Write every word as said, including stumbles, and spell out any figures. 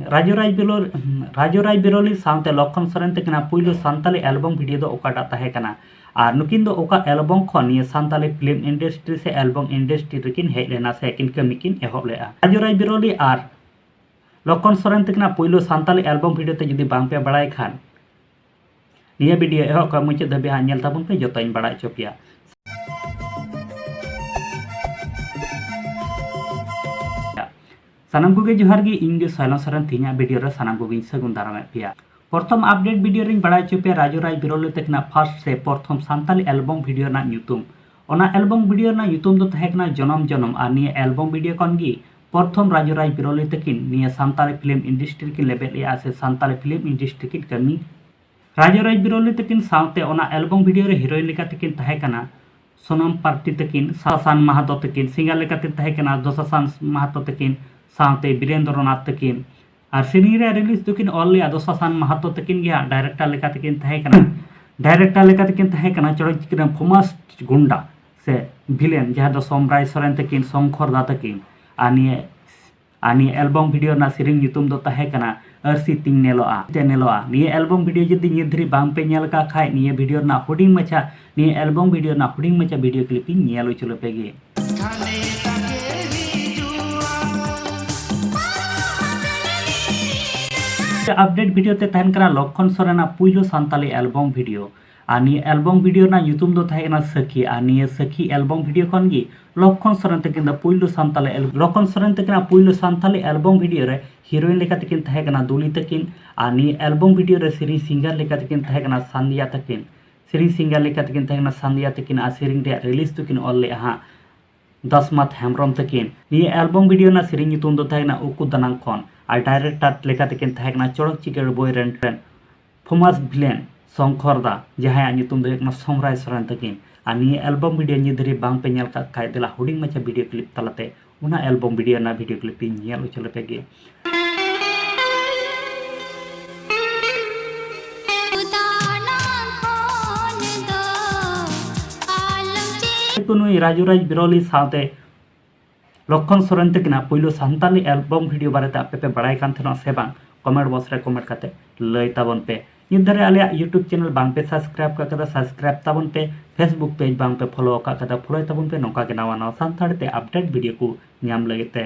ᱨᱟᱡᱩ ᱨᱟᱡᱽ ᱵᱤᱨᱚᱞ ᱨᱟᱡᱩ ᱨᱟᱡᱽ ᱵᱤᱨᱚᱞᱤ ᱥᱟᱶᱛᱮ ᱞᱚᱠᱠᱷᱚᱱ ᱥᱚᱨᱮᱱ ᱛᱟᱹᱠᱤᱱᱟᱜ ᱯᱩᱭᱞᱩ ᱥᱟᱱᱛᱟᱞᱤ ᱮᱞᱵᱚᱢ ᱵᱷᱤᱰᱤᱭᱳ ᱫᱚ ᱚᱠᱟᱴᱟᱜ ᱛᱟᱦᱮᱸ ᱠᱟᱱᱟ, ᱟᱨ ᱱᱩᱠᱤᱱ ᱫᱚ ᱚᱠᱟ ᱮᱞᱵᱚᱢ ᱠᱷᱚᱱ ᱱᱤᱭᱟᱹ ᱥᱟᱱᱛᱟᱞᱤ ᱯᱷᱤᱞᱢ ᱤᱱᱰᱟᱥᱴᱨᱤ ᱥᱮ ᱮᱞᱵᱚᱢ ᱤᱱᱰᱟᱥᱴᱨᱤ ᱨᱮᱠᱤᱱ ᱦᱮᱡ ᱞᱮᱱᱟ ᱥᱮ ᱟᱹᱠᱤᱱ ᱠᱟᱹᱢᱤ ᱠᱤᱱ ᱮᱦᱚᱵ ᱞᱮᱫᱼᱟ? ᱨᱟᱡᱩ ᱨᱟᱡᱽ ᱵᱤᱨᱚᱞᱤ ᱟᱨ ᱞᱚᱠᱠᱷᱚᱱ ᱥᱚᱨᱮᱱ ᱛᱟᱹᱠᱤᱱᱟᱜ ᱯᱩᱭᱞᱩ ᱥᱟᱱᱛᱟᱞᱤ ᱮᱞᱵᱚᱢ ᱵᱷᱤᱰᱤᱭᱳ ᱛᱮ ᱡᱩᱫᱤ ᱵᱟᱝ ᱯᱮ ᱵᱟᱲᱟᱭ ᱠᱷᱟᱱ, ᱱᱤᱭᱟᱹ ᱵᱷᱤᱰᱤᱭᱳ ᱮᱦᱚᱵ ᱠᱷᱚᱱ ᱢᱩᱪᱟᱹᱫ ᱫᱷᱟᱹᱵᱤᱡ ᱦᱟᱸᱜ ᱧᱮᱞ ᱛᱟᱵᱚᱱ ᱯᱮ, ᱡᱚᱛᱚᱧ ᱵᱟᱲᱟᱭ ᱦᱚᱪᱚ ᱯᱮᱭᱟ᱾ ᱥᱟᱱᱟᱢ ᱠᱚᱜᱮ ᱡᱚᱦᱟᱨ ᱜᱮ, ᱤᱧ ᱜᱮ ᱥᱚᱭᱞᱚᱱ ᱥᱚᱨᱮᱱ᱾ ᱛᱮᱦᱮᱧᱟᱜ ᱵᱷᱤᱰᱤᱭᱳ ᱨᱮ ᱥᱟᱱᱟᱢ ᱠᱚᱜᱮᱧ ᱥᱟᱹᱜᱩᱱ ᱫᱟᱨᱟᱢᱮᱫ ᱯᱮᱭᱟ᱾ ᱯᱨᱚᱛᱷᱚᱢ ᱟᱯᱰᱮᱴ ᱵᱷᱤᱰᱤᱭᱳ ᱨᱮᱧ ᱵᱟᱲᱟᱭ ᱦᱚᱪᱚ ᱯᱮᱭᱟ ᱨᱟᱡᱩ ᱨᱟᱡᱽ ᱵᱤᱨᱚᱞᱤ ᱛᱟᱹᱠᱤᱱᱟᱜ ᱯᱷᱟᱨᱥᱴ ᱥᱮ ᱯᱨᱚᱛᱷᱚᱢ ᱥᱟᱱᱛᱟᱞᱤ ᱮᱞᱵᱚᱢ ᱵᱷᱤᱰᱤᱭᱳ ᱨᱮᱱᱟᱜ ᱧᱩᱛᱩᱢ᱾ ᱚᱱᱟ ᱮᱞᱵᱚᱢ ᱵᱷᱤᱰᱤᱭᱳ ᱨᱮᱱᱟᱜ ᱧᱩᱛᱩᱢ ᱫᱚ ᱛᱟᱦᱮᱸ ᱠᱟᱱᱟ ᱡᱚᱱᱚᱢ ᱡᱚᱱᱚᱢ, ᱟᱨ ᱱᱤᱭᱟᱹ ᱮᱞᱵᱚᱢ ᱵᱷᱤᱰᱤᱭᱳ ᱠᱷᱚᱱ ᱜᱮ ᱯᱨᱚᱛᱷᱚᱢ ᱨᱟᱡᱩ ᱨᱟᱡᱽ ᱵᱤᱨᱚᱞᱤ ᱛᱟᱹᱠᱤᱱ ᱱᱤᱭᱟᱹ ᱥᱟᱱᱛᱟᱞᱤ ᱯᱷᱤᱞᱢ ᱤᱱᱰᱟᱥᱴᱨᱤ ᱨᱮᱠᱤᱱ ᱞᱮᱵᱮᱫ ᱞᱮᱫᱼᱟ ᱥᱮ ᱥᱟᱱᱛᱟᱞᱤ ᱯᱷᱤᱞᱢ ᱤᱱᱰᱟᱥᱴᱨᱤ ᱨᱮᱠᱤᱱ ᱠᱟᱹᱢᱤ᱾ ᱨᱟᱡᱩ ᱨᱟᱡᱽ ᱵᱤᱨᱚᱞᱤ ᱛᱟᱹᱠᱤᱱ ᱥᱟᱶᱛᱮ ᱚᱱᱟ ᱮᱞᱵᱚᱢ ᱵᱷᱤᱰᱤᱭᱳ ᱨᱮ ᱦᱤᱨᱳᱭᱤᱱ ᱞᱮᱠᱟ ᱛᱮᱠᱤᱱ ᱛᱟᱦᱮᱸ ᱠᱟᱱᱟ ᱥᱳᱱᱟᱢ ᱯᱟᱨᱴᱤ ᱛᱟᱹᱠᱤᱱ, ᱥᱟᱥᱟᱱ ᱢᱟᱦᱟᱛᱚ ᱛᱟᱹᱠᱤᱱ, ᱥᱤᱝᱜᱟᱨ ᱞᱮᱠᱟᱛᱮ ᱛᱟᱦᱮᱸ ᱠᱟᱱᱟ ᱫᱚᱥᱟᱥᱟᱱ ᱢᱟᱦᱟᱛᱚ ᱛᱟᱹᱠᱤᱱ ᱥᱟᱶᱛᱮ ᱵᱤᱨᱮᱱᱫᱨᱚᱱᱟᱛᱷ ᱛᱟᱹᱠᱤᱱ᱾ ᱟᱨ ᱥᱮᱨᱮᱧ ᱨᱮᱭᱟᱜ ᱨᱤᱞᱤᱡᱽ ᱫᱚᱠᱤᱱ ᱚᱞ ᱞᱮᱫᱼᱟ ᱫᱚᱥᱟᱥᱟᱱ ᱢᱟᱦᱟᱛᱚ ᱛᱟᱹᱠᱤᱱ ᱜᱮ ᱦᱟᱸᱜ ᱰᱟᱭᱨᱮᱠᱴᱟᱨ ᱞᱮᱠᱟ ᱛᱮᱠᱤᱱ ᱛᱟᱦᱮᱸ ᱠᱟᱱᱟ᱾ ᱰᱟᱭᱨᱮᱠᱴᱟᱨ ᱞᱮᱠᱟ ᱛᱮᱠᱤᱱ ᱛᱟᱦᱮᱸ ᱠᱟᱱᱟ ᱪᱚᱲᱚᱠ ᱪᱤᱠᱟᱹᱲ ᱨᱮᱱ ᱯᱷᱮᱢᱟᱥ ᱜᱩᱱᱰᱟ ᱥᱮ ᱵᱷᱤᱞᱮᱱ, ᱡᱟᱦᱟᱸ ᱫᱚ ᱥᱚᱢᱨᱟᱭ ᱥᱚᱨᱮᱱ ᱛᱟᱹᱠᱤᱱ, ᱥᱚᱝᱠᱷᱚᱨ ᱫᱟ ᱛᱟᱹᱠᱤᱱ᱾ ᱟᱨ ᱱᱤᱭᱟᱹ ᱟᱨ ᱱᱤᱭᱟᱹ ᱮᱞᱵᱚᱢ ᱵᱷᱤᱰᱤᱭᱳ ᱨᱮᱱᱟᱜ ᱥᱮᱨᱮᱧ ᱧᱩᱛᱩᱢ ᱫᱚ ᱛᱟᱦᱮᱸ ᱠᱟᱱᱟ ᱟᱹᱨᱥᱤ ᱛᱤᱧ ᱧᱮᱞᱚᱜᱼᱟ, ᱛᱮ ᱧᱮᱞᱚᱜᱼᱟ᱾ ᱱᱤᱭᱟᱹ ᱮᱞᱵᱚᱢ ᱵᱷᱤᱰᱤᱭᱳ ᱡᱩᱫᱤ ᱱᱤᱛ ᱫᱷᱟᱹᱨᱤᱡ ᱵᱟᱝ ᱯᱮ ᱧᱮᱞ ᱟᱠᱟᱫ ᱠᱷᱟᱡ, ᱱᱤᱭᱟᱹ ᱵᱷᱤᱰᱤᱭᱳ ᱨᱮᱱᱟᱜ ᱦᱩᱰᱤᱧ ᱢᱟᱪᱷᱟ, ᱱᱤᱭᱟᱹ ᱮᱞᱵᱚᱢ ᱵᱷᱤᱰᱤᱭᱳ ᱨᱮᱱᱟᱜ ᱦᱩᱰᱤᱧ ᱢᱟᱪᱷᱟ ᱵᱷᱤᱰᱤᱭᱳ ᱠᱞᱤᱯ ᱤᱧ ᱧᱮᱞ ᱦᱚᱪᱚ ᱞᱮᱯᱮ ᱜᱮ᱾ ᱟᱯᱰᱮᱴ ᱵᱷᱤᱰᱤᱭᱳ ᱛᱮ ᱛᱟᱦᱮᱱ ᱠᱟᱱᱟ ᱞᱚᱠᱠᱷᱚᱱ ᱥᱚᱨᱮᱱᱟᱜ ᱯᱩᱭᱞᱩ ᱥᱟᱱᱛᱟᱞᱤ ᱮᱞᱵᱚᱢ ᱵᱷᱤᱰᱤᱭᱳ᱾ ᱟᱨ ᱱᱤᱭᱟᱹ ᱮᱞᱵᱚᱢ ᱵᱷᱤᱰᱤᱭᱳ ᱨᱮᱱᱟᱜ ᱧᱩᱛᱩᱢ ᱫᱚ ᱛᱟᱦᱮᱸ ᱠᱟᱱᱟ ᱥᱟᱹᱠᱷᱤ᱾ ᱟᱨ ᱱᱤᱭᱟᱹ ᱥᱟᱹᱠᱷᱤ ᱮᱞᱵᱚᱢ ᱵᱷᱤᱰᱤᱭᱳ ᱠᱷᱚᱱ ᱜᱮ ᱞᱚᱠᱠᱷᱚᱱ ᱥᱚᱨᱮᱱ ᱛᱟᱹᱠᱤᱱ ᱫᱚ ᱯᱩᱭᱞᱩ ᱥᱟᱱᱛᱟᱞᱤ ᱮᱞ-, ᱞᱚᱠᱠᱷᱚᱱ ᱥᱚᱨᱮᱱ ᱛᱟᱹᱠᱤᱱᱟᱜ ᱯᱩᱭᱞᱩ ᱥᱟᱱᱛᱟᱞᱤ ᱮᱞᱵᱚᱢ ᱵᱷᱤᱰᱤᱭᱳ ᱨᱮ ᱦᱤᱨᱳᱭᱤᱱ ᱞᱮᱠᱟ ᱛᱮᱠᱤᱱ ᱛᱟᱦᱮᱸ ᱠᱟᱱᱟ ᱫᱩᱞᱤ ᱛᱟᱹᱠᱤᱱ᱾ ᱟᱨ ᱱᱤᱭᱟᱹ ᱮᱞᱵᱚᱢ ᱵᱷᱤᱰᱤᱭᱳ ᱨᱮ ᱥᱮᱨᱮᱧ ᱥᱤᱝᱜᱟᱨ ᱞᱮᱠᱟ ᱛᱮᱠᱤᱱ ᱛᱟᱦᱮᱸ ᱠᱟᱱᱟ ᱥᱟᱱᱫᱷᱤᱭᱟ ᱛᱟᱹᱠᱤᱱ᱾ ᱥᱮᱨᱮᱧ ᱥᱤᱝᱜᱟᱨ ᱞᱮᱠᱟ ᱛᱮᱠᱤᱱ ᱛᱟᱦᱮᱸ ᱠᱟᱱᱟ ᱥᱟᱱᱫᱷᱤᱭᱟ ᱛᱟᱹᱠᱤᱱ᱾ ᱟᱨ ᱥᱮᱨᱮᱧ ᱨᱮᱭᱟᱜ ᱨᱤᱞᱤᱡᱽ ᱫᱚᱠᱤᱱ ᱚᱞ ᱞᱮᱫᱼᱟ ᱦᱟᱸᱜ ᱫᱟᱥᱢᱟᱛ ᱦᱮᱢᱵᱨᱚᱢ ᱛᱟᱹᱠᱤᱱ᱾ ᱱᱤᱭᱟᱹ ᱮᱞᱵᱚᱢ ᱵᱷᱤᱰᱤᱭᱳ ᱨᱮᱱᱟᱜ ᱥᱮᱨᱮᱧ ᱧᱩᱛᱩᱢ ᱫᱚ ᱛᱟᱦᱮᱸ ᱠᱟᱱᱟ ᱩᱠᱩ ᱫᱟᱱᱟᱝ ᱠᱷᱚᱱ᱾ ᱟᱨ ᱰᱟᱭᱨᱮᱠᱴᱟᱨ ᱞᱮᱠᱟ ᱛᱮᱠᱤᱱ ᱛᱟᱦᱮᱸ ᱠᱟᱱᱟ ᱪᱚᱲᱚᱠ ᱪᱤᱠᱟᱹᱲ ᱵᱳᱭ ᱨᱮᱱ, ᱨᱮᱱ ᱯᱷᱮᱢᱟᱥ ᱵᱷᱤᱞᱮᱱ ᱥᱚᱝᱠᱷᱚᱨ ᱫᱟ, ᱡᱟᱦᱟᱸᱭᱟᱜ ᱧᱩᱛᱩᱢ ᱫᱚ ᱦᱩᱭᱩᱜ ᱠᱟᱱᱟ ᱥᱚᱢᱨᱟᱭ ᱥᱚᱨᱮᱱ ᱛᱟᱹᱠᱤᱱ᱾ ᱟᱨ ᱱᱤᱭᱟᱹ ᱮᱞᱵᱚᱢ ᱵᱷᱤᱰᱤᱭᱳ ᱱᱤᱛ ᱫᱷᱟᱹᱨᱤᱡ ᱵᱟᱝ ᱯᱮ ᱧᱮᱞ ᱠᱟᱜ ᱠᱷᱟᱡ, ᱫᱮᱞᱟ ᱦᱩᱰᱤᱧ ᱢᱟᱪᱷᱟ ᱵᱷᱤᱰᱤᱭᱳ ᱠᱞᱤᱯ ᱛᱟᱞᱟᱛᱮ ᱚᱱᱟ ᱮᱞᱵᱚᱢ ᱵᱷᱤᱰᱤᱭᱳ ᱨᱮᱱᱟᱜ ᱵᱷᱤᱰᱤᱭᱳ ᱠᱞᱤᱯ ᱤᱧ ᱧᱮᱞ ᱦᱚᱪᱚ ᱞᱮᱯᱮ ᱜᱮ᱾ ᱛᱚ ᱱᱩᱭ ᱨᱟᱡᱩ ᱨᱟᱡᱽ ᱵᱤᱨᱚᱞᱤ ᱥᱟᱶᱛᱮ ᱞᱚᱠᱠᱷᱚᱱ ᱥᱚᱨᱮᱱ ᱛᱟᱹᱠᱤᱱᱟᱜ ᱯᱩᱭᱞᱩ ᱥᱟᱱᱛᱟᱞᱤ ᱮᱞᱵᱚᱢ ᱵᱷᱤᱰᱤᱭᱳ ᱵᱟᱨᱮᱛᱮ ᱟᱯᱮ ᱯᱮ ᱵᱟᱲᱟᱭ ᱠᱟᱱ ᱛᱟᱦᱮᱱᱟ ᱥᱮ ᱵᱟᱝ? ᱠᱚᱢᱮᱱᱴ ᱵᱚᱠᱥ ᱨᱮ ᱠᱚᱢᱮᱱᱴ ᱠᱟᱛᱮ ᱞᱟᱹᱭ ᱛᱟᱵᱚᱱ ᱯᱮ᱾ ᱱᱤᱛ ᱫᱷᱟᱹᱨᱤᱡ ᱟᱞᱮᱭᱟᱜ YouTube ᱪᱮᱱᱮᱞ ᱵᱟᱝ ᱯᱮ ᱥᱟᱵᱥᱠᱨᱟᱭᱤᱵ ᱠᱟᱜ ᱠᱟᱫᱟ, ᱥᱟᱵᱥᱠᱨᱟᱭᱤᱵ ᱛᱟᱵᱚᱱ ᱯᱮ᱾ Facebook ᱯᱮᱡᱽ ᱵᱟᱝ ᱯᱮ ᱯᱷᱚᱞᱳ ᱟᱠᱟᱫ ᱠᱟᱫᱟ, ᱯᱷᱚᱞᱳᱭ ᱛᱟᱵᱚᱱ ᱯᱮ᱾ ᱱᱚᱝᱠᱟ ᱜᱮ ᱱᱟᱣᱟ ᱱᱟᱣᱟ ᱥᱟᱱᱛᱟᱲᱤ ᱛᱮ ᱟᱯᱰᱮᱴ ᱵᱷᱤᱰᱤᱭᱳ ᱠᱚ ᱧᱟᱢ ᱞᱟᱹᱜᱤᱫ ᱛᱮ᱾